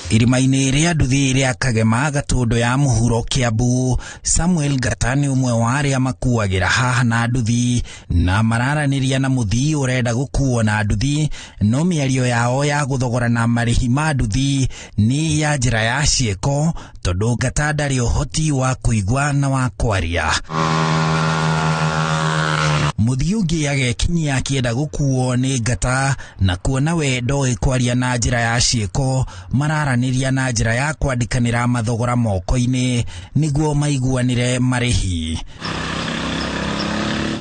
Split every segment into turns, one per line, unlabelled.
Irima-inĩ rĩa nduthi rĩa Kagema, Gatũndũ ya mũhuro, Kiambu, Samuel Ngata nĩ ũmwe wa arĩa makuagĩra haha na nduthi na mararanĩria na mũthii ũrenda gũkuo na nduthi, no mĩario yao ya gũthogorana marĩhi ma nduthi nĩ ya njĩra ya ciĩko tondũ Ngata ndarĩ ũhoti wa kũigua na wa kwaria. Mũthii ũngĩ agekinyia akĩenda gũkuo nĩ Ngata na kuona we ndoĩ kwaria na njĩra ya ciĩko, mararanĩria na njĩra ya kwandĩkanĩra mathogora moko-inĩ nĩguo maiguanĩre marĩhi.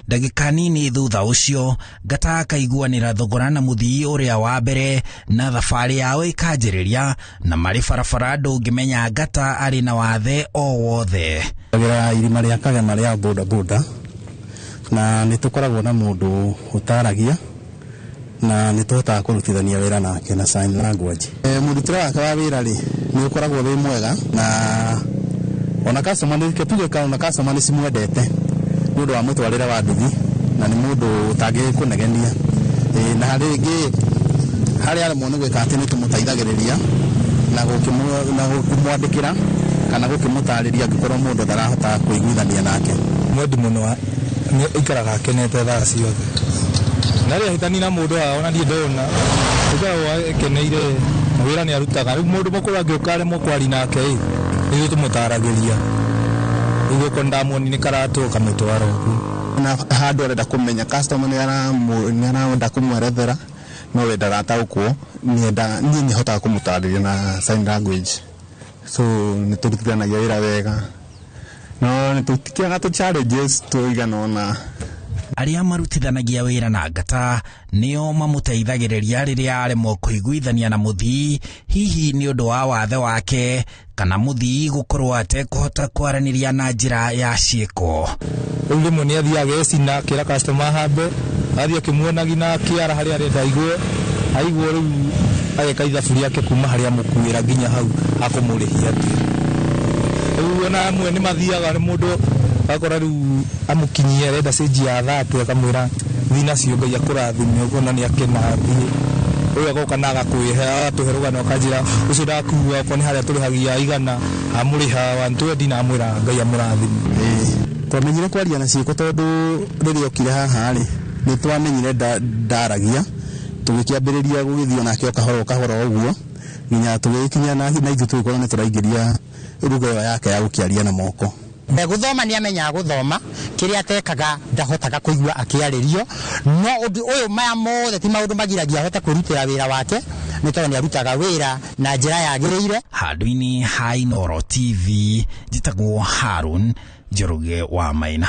Ndagĩka nini thutha ũcio, Ngata akaiguanĩra thogora na mũthii ũrĩa wa mbere na thabarĩ yao ĩkanjĩrĩria, na marĩ barabara ndũngĩmenya Ngata arĩ na wathe o wothe.
Gĩra irima rĩa Kagema rĩa boda boda, na nĩ tũkoragwo na mũndũ ũtaragia na nĩ tũhotaga kũrutithania wĩra nake na sign language. Mũrutĩre wake wa wĩra rĩ, nĩ ũkoragwo wĩ mwega, na ona customer nĩ tuge, ona customer nĩ cimwendete nĩ ũndũ wa mũtwarĩre wa nduthi, na nĩ mũndũ ũtangĩkũnegenia. Na harĩ rĩngĩ harĩa aremwo nĩ gwĩka atĩ, nĩ tũmũteithagĩrĩria na gũkĩmwandĩkĩra kana gũkĩmũtarĩria angĩkorwo mũndũ ndarahota kũiguithania nake.
Mwendi mũno, nĩ aikaraga akenete thaa ciothe, na rĩrĩa ahĩtania na mũndũ haha, ona niĩ ndona ĩkoragwo ekeneire na wĩra nĩ arutaga. Rĩu mũndũ mũkũrũ angĩũka aremwo kwaria nake ĩ, ithuĩ tũmũtaragĩria. Rĩu okorwo ndamuoni nĩ karatũ, kamũtwara ũguo.
Na handũ arenda kũmenya customer nĩ arenda kũmwerethera no we ndarataũkwo, niĩ nĩ hotaga kũmũtarĩria na sign language, so nĩ tũrutithanagia wĩra wega, no nĩ tũtikĩaga tũ challenges tũigana ũna.
Arĩa marutithanagia wĩra na Ngata nĩo mamũteithagĩrĩria rĩrĩa aremwo kũiguithania na mũthii, hihi nĩ ũndũ wa wathe wake kana mũthii gũkorwo atekũhota kwaranĩria na njĩra ya ciĩko.
Rĩu rĩmwe nĩ athiaga ecina akĩra customer hambe, athiĩ akĩmuonagia na kĩara harĩa arenda aigue aiguo, rĩu ageka ithabu rĩake kuma harĩa amũkuĩra nginya hau akũmũrĩhia atĩa. Rĩu ona amwe nĩ mathiaga nĩ mũndũ akora rĩu amũkinyie arenda cĩnji ya 30, akamwĩra thiĩ nacio, Ngai akũrathime, ũkona nĩ akena athiĩ. Rĩu agoka na agakwĩhe, agatũhe rũgano, akanjĩra ũcio ndakua okorwo nĩ harĩa tũrĩhagia 100, amũrĩha 120 na amwĩra Ngai amũrathime.
Twamenyire kwaria na ciĩko tondũ rĩrĩa okire haha rĩ, nĩ twamenyire ndaragia, tũgĩkĩambĩrĩria gũgĩthiĩ onake o kahora o kahora ũguo nginya tũgĩkinya na ithuĩ tũgĩkorwo nĩ tũraingĩria ruga ĩyo yake ya gũkĩaria na moko.
Gũthoma nĩ amenyaga gũthoma, kĩrĩa atekaga ndahotaga kũigua akĩarĩrio, no ũndũ ũyũ maya mothe ti maũndũ magiragia ahote kwĩrutĩra wĩra wake, nĩ tondũ nĩ arutaga wĩra na njĩra yagĩrĩire.
Handũ-inĩ ha Inooro TV, njĩtagwo Harun Njoroge wa Maina.